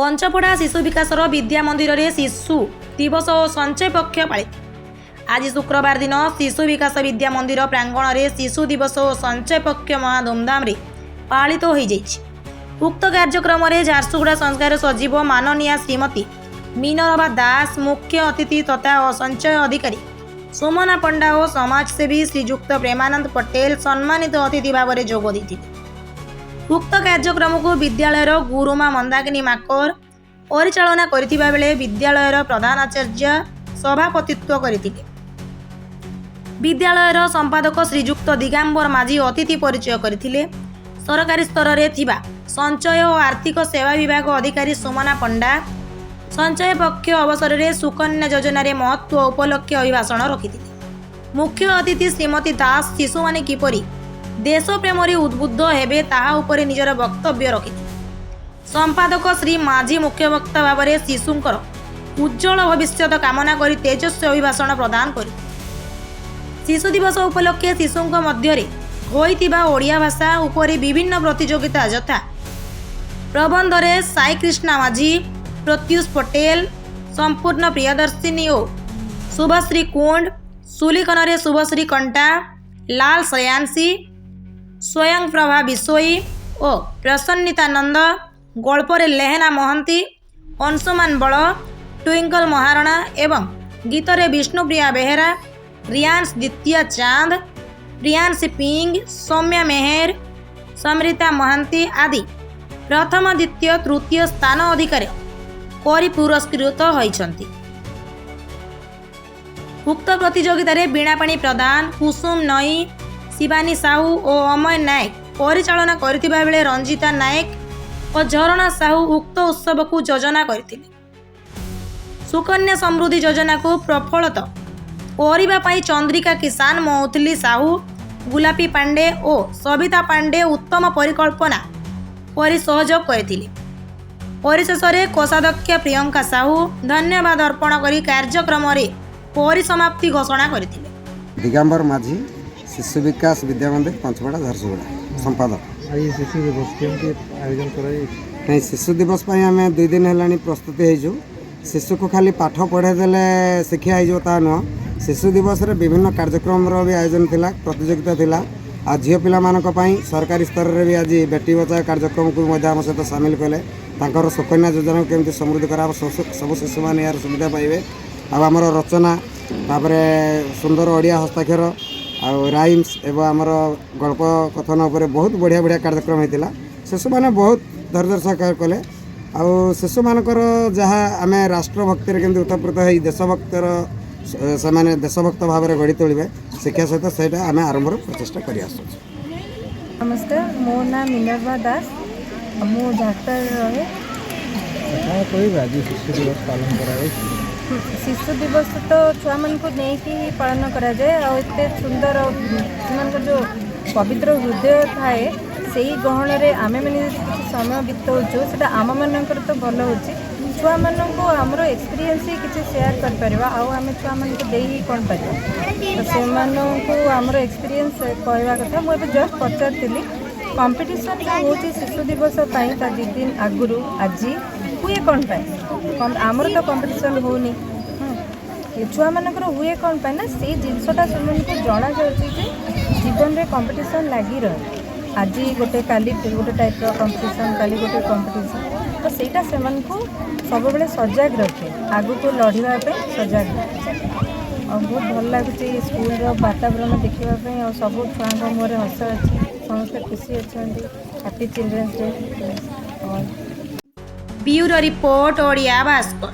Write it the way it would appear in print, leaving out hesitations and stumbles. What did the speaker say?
ପଞ୍ଚପଡ଼ା ଶିଶୁ ବିକାଶର ବିଦ୍ୟା ମନ୍ଦିରରେ ଶିଶୁ ଦିବସ ଓ ସଞ୍ଚୟ ପକ୍ଷ ପାଳିତ। ଆଜି ଶୁକ୍ରବାର ଦିନ ଶିଶୁ ବିକାଶ ବିଦ୍ୟା ମନ୍ଦିର ପ୍ରାଙ୍ଗଣରେ ଶିଶୁ ଦିବସ ଓ ସଞ୍ଚୟ ପକ୍ଷ ମହା ଧୁମଧାମରେ ପାଳିତ ହୋଇଯାଇଛି। ଉକ୍ତ କାର୍ଯ୍ୟକ୍ରମରେ ଝାରସୁଗୁଡ଼ା ସଂସ୍କାର ସଚିବ ମାନନୀୟା ଶ୍ରୀମତୀ ମିନରଭା ଦାସ ମୁଖ୍ୟ ଅତିଥି ତଥା ସଞ୍ଚୟ ଅଧିକାରୀ ସୁମନା ପଣ୍ଡା ଓ ସମାଜସେବୀ ଶ୍ରୀଯୁକ୍ତ ପ୍ରେମାନନ୍ଦ ପଟେଲ ସମ୍ମାନିତ ଅତିଥି ଭାବରେ ଯୋଗ ଦେଇଥିଲେ। ଉକ୍ତ କାର୍ଯ୍ୟକ୍ରମକୁ ବିଦ୍ୟାଳୟର ଗୁରୁମା ମନ୍ଦାକିନୀ ମାକର ପରିଚାଳନା କରିଥିବା ବେଳେ ବିଦ୍ୟାଳୟର ପ୍ରଧାନ ଆଚାର୍ଯ୍ୟ ସଭାପତିତ୍ୱ କରିଥିଲେ। ବିଦ୍ୟାଳୟର ସମ୍ପାଦକ ଶ୍ରୀଯୁକ୍ତ ଦିଗାମ୍ବର ମାଝୀ ଅତିଥି ପରିଚୟ କରିଥିଲେ। ସରକାରୀ ସ୍ତରରେ ଥିବା ସଞ୍ଚୟ ଓ ଆର୍ଥିକ ସେବା ବିଭାଗ ଅଧିକାରୀ ସୁମନା ପଣ୍ଡା ସଞ୍ଚୟ ପକ୍ଷ ଅବସରରେ ସୁକନ୍ୟା ଯୋଜନାରେ ମହତ୍ତ୍ୱ ଉପଲକ୍ଷେ ଅଭିଭାଷଣ ରଖିଥିଲେ। ମୁଖ୍ୟ ଅତିଥି ଶ୍ରୀମତୀ ଦାସ ଶିଶୁମାନେ କିପରି ଦେଶପ୍ରେମରେ ଉଦ୍ବୁଦ୍ଧ ହେବେ, ତାହା ଉପରେ ନିଜର ବକ୍ତବ୍ୟ ରଖିଥିଲେ। ସମ୍ପାଦକ ଶ୍ରୀ ମାଝୀ ମୁଖ୍ୟବକ୍ତା ଭାବରେ ଶିଶୁଙ୍କର ଉଜ୍ଜଳ ଭବିଷ୍ୟତ କାମନା କରି ତେଜସ୍ୱୀ ଅଭିଭାଷଣ ପ୍ରଦାନ କରିଥିଲେ। ଶିଶୁ ଦିବସ ଉପଲକ୍ଷେ ଶିଶୁଙ୍କ ମଧ୍ୟରେ ହୋଇଥିବା ଓଡ଼ିଆ ଭାଷା ଉପରେ ବିଭିନ୍ନ ପ୍ରତିଯୋଗିତା ଯଥା ପ୍ରବନ୍ଧରେ ସାଇକ୍ରିଷ୍ଣା ମାଝୀ, ପ୍ରତ୍ୟୁଷ ପଟେଲ, ସମ୍ପୂର୍ଣ୍ଣ ପ୍ରିୟଦର୍ଶିନୀ ଓ ଶୁଭଶ୍ରୀ କୁଣ୍ଡ, ସୁଲିଖନରେ ଶୁଭଶ୍ରୀ କଣ୍ଟା, ଲାଲ ଶ୍ରେୟାଂଶୀ, ସ୍ୱୟଂପ୍ରଭା ବିଶୋଇ ଓ ପ୍ରସନ୍ନିତା ନନ୍ଦ, ଗଳ୍ପରେ ଲେହେନା ମହାନ୍ତି, ଅଂଶୁମାନ ବଳ, ଟ୍ୱିଙ୍କଲ ମହାରଣା ଏବଂ ଗୀତରେ ବିଷ୍ଣୁପ୍ରିୟା ବେହେରା, ରିୟାଂଶ ଦ୍ୱିତୀୟ ଚାନ୍ଦ, ପ୍ରିୟାଂଶୀ ପିଙ୍ଗ, ସୌମ୍ୟା ମେହେର, ସମୃତା ମହାନ୍ତି ଆଦି ପ୍ରଥମ, ଦ୍ୱିତୀୟ, ତୃତୀୟ ସ୍ଥାନ ଅଧିକାର କରି ପୁରସ୍କୃତ ହୋଇଛନ୍ତି। ଉକ୍ତ ପ୍ରତିଯୋଗିତାରେ ବୀଣାପାଣି ପ୍ରଧାନ, କୁସୁମ ନଈ, ଶିବାନୀ ସାହୁ ଓ ଅମୟ ନାୟକ ପରିଚାଳନା କରିଥିବା ବେଳେ ରଞ୍ଜିତା ନାୟକ ଓ ଝରଣା ସାହୁ ଉକ୍ତ ଉତ୍ସବକୁ ଯୋଜନା କରିଥିଲେ। ସୁକନ୍ୟା ସମୃଦ୍ଧି ଯୋଜନାକୁ ପ୍ରଫଳତ କରିବା ପାଇଁ ଚନ୍ଦ୍ରିକା କିଷାନ, ମୌଥିଲି ସାହୁ, ଗୁଲାପୀ ପାଣ୍ଡେ ଓ ସବିତା ପାଣ୍ଡେ ଉତ୍ତମ ପରିକଳ୍ପନା କରି ସହଯୋଗ କରିଥିଲେ। ପରିଶେଷରେ କୋଷାଧ୍ୟକ୍ଷ ପ୍ରିୟଙ୍କା ସାହୁ ଧନ୍ୟବାଦ ଅର୍ପଣ କରି କାର୍ଯ୍ୟକ୍ରମରେ ପରିସମାପ୍ତି ଘୋଷଣା କରିଥିଲେ। ଦିଗାମ୍ବର ମାଝୀ, ଶିଶୁ ବିକାଶ ବିଦ୍ୟା ମନ୍ଦିର, ପଞ୍ଚପଡ଼ା, ଝାରସୁଗୁଡ଼ା, ସମ୍ପାଦକ। ଆଜି ଶିଶୁ ଦିବସ କେମିତି ଆୟୋଜନ କରାଯାଇଛି? ନାଇଁ, ଶିଶୁ ଦିବସ ପାଇଁ ଆମେ 2 ଦିନ ହେଲାଣି ପ୍ରସ୍ତୁତି ହେଇଛୁ। ଶିଶୁକୁ ଖାଲି ପାଠ ପଢ଼ାଇ ଦେଲେ ଶିକ୍ଷା ହେଇଯିବ ତାହା ନୁହଁ। ଶିଶୁ ଦିବସରେ ବିଭିନ୍ନ କାର୍ଯ୍ୟକ୍ରମର ବି ଆୟୋଜନ ଥିଲା, ପ୍ରତିଯୋଗିତା ଥିଲା। ଆଉ ଝିଅ ପିଲାମାନଙ୍କ ପାଇଁ ସରକାରୀ ସ୍ତରରେ ବି ଆଜି ବେଟି ବଚାଓ କାର୍ଯ୍ୟକ୍ରମକୁ ମଧ୍ୟ ଆମ ସହିତ ସାମିଲ କଲେ। ତାଙ୍କର ସୁକନ୍ୟା ଯୋଜନାକୁ କେମିତି ସମୃଦ୍ଧି କରାହେବ, ସବୁ ଶିଶୁମାନେ ଏହାର ସୁବିଧା ପାଇବେ। ଆଉ ଆମର ରଚନା, ତାପରେ ସୁନ୍ଦର ଓଡ଼ିଆ ହସ୍ତାକ୍ଷର ଆଉ ରାଇମ୍ସ ଏବଂ ଆମର ଗଳ୍ପ କଥନ ଉପରେ ବହୁତ ବଢ଼ିଆ ବଢ଼ିଆ କାର୍ଯ୍ୟକ୍ରମ ହେଇଥିଲା। ଶିଶୁମାନେ ବହୁତ ଧୈର୍ଯ୍ୟ ସହକାରେ କଲେ। ଆଉ ଶିଶୁମାନଙ୍କର ଯାହା ଆମେ ରାଷ୍ଟ୍ରଭକ୍ତିରେ କେମିତି ଓତପ୍ରୋତ ହେଇ ଦେଶଭକ୍ତର ସେମାନେ ଦେଶଭକ୍ତ ଭାବରେ ଗଢ଼ି ତୋଳିବେ ଶିକ୍ଷା ସହିତ, ସେଇଟା ଆମେ ଆରମ୍ଭରୁ ପ୍ରଚେଷ୍ଟା କରି ଆସୁଛୁ। ନମସ୍କାର, ମୋ ନାଁ ମିନର୍ଭା ଦାସ ଆଉ ମୁଁ ଝାରସୁଗୁଡ଼ାରେ ରହେ। କ'ଣ କହିବେ, ଆଜି ଶିଶୁ ଦିବସ ପାଳନ କରାଯାଇଛି? ଶିଶୁ ଦିବସ ତ ଛୁଆମାନଙ୍କୁ ନେଇକି ହିଁ ପାଳନ କରାଯାଏ। ଆଉ ଏତେ ସୁନ୍ଦର ସେମାନଙ୍କର ଯେଉଁ ପବିତ୍ର ହୃଦୟ ଥାଏ, ସେଇ ଗହଣରେ ଆମେମାନେ ଯଦି କିଛି ସମୟ ବିତାଉଛୁ, ସେଇଟା ଆମମାନଙ୍କର ତ ଭଲ ହେଉଛି। ଛୁଆମାନଙ୍କୁ ଆମର ଏକ୍ସପିରିଏନ୍ସ ହିଁ କିଛି ସେୟାର କରିପାରିବା ଆଉ ଆମେ ଛୁଆମାନଙ୍କୁ ଦେଇ ହିଁ କ'ଣ ପାରିବା? ତ ସେମାନଙ୍କୁ ଆମର ଏକ୍ସପିରିଏନ୍ସ କହିବା କଥା। ମୁଁ ଏବେ ଜଷ୍ଟ ପଚାରିଥିଲି, କମ୍ପିଟିସନ୍ ଯେଉଁ ହେଉଛି ଶିଶୁ ଦିବସ ପାଇଁ ତା 2 ଦିନ ଆଗରୁ ଆଜି ହୁଏ କ'ଣ ପାଇଁ? ଆମର ତ କମ୍ପିଟିସନ୍ ହେଉନି, ଏ ଛୁଆମାନଙ୍କର ହୁଏ କ'ଣ ପାଇଁ ନା ସେଇ ଜିନିଷଟା ସେମାନଙ୍କୁ ଜଣାଯାଉଛି ଯେ ଜୀବନରେ କମ୍ପିଟିସନ୍ ଲାଗି ରହେ। ଆଜି ଗୋଟେ, କାଲି ଗୋଟେ ଟାଇପ୍ର କମ୍ପିଟିସନ୍, କାଲି ଗୋଟେ କମ୍ପିଟିସନ୍। ତ ସେଇଟା ସେମାନଙ୍କୁ ସବୁବେଳେ ସଜାଗ ରଖେ, ଆଗକୁ ଲଢ଼ିବା ପାଇଁ ସଜାଗ ରଖେ। ଆଉ ବହୁତ ଭଲ ଲାଗୁଛି ସ୍କୁଲର ବାତାବରଣ ଦେଖିବା ପାଇଁ। ଆଉ ସବୁ ଛୁଆଙ୍କ ମୁହଁରେ ହସ ଅଛି, ସମସ୍ତେ ଖୁସି ଅଛନ୍ତି। Happy children's day all. Bureau report, Odia Bhaskar.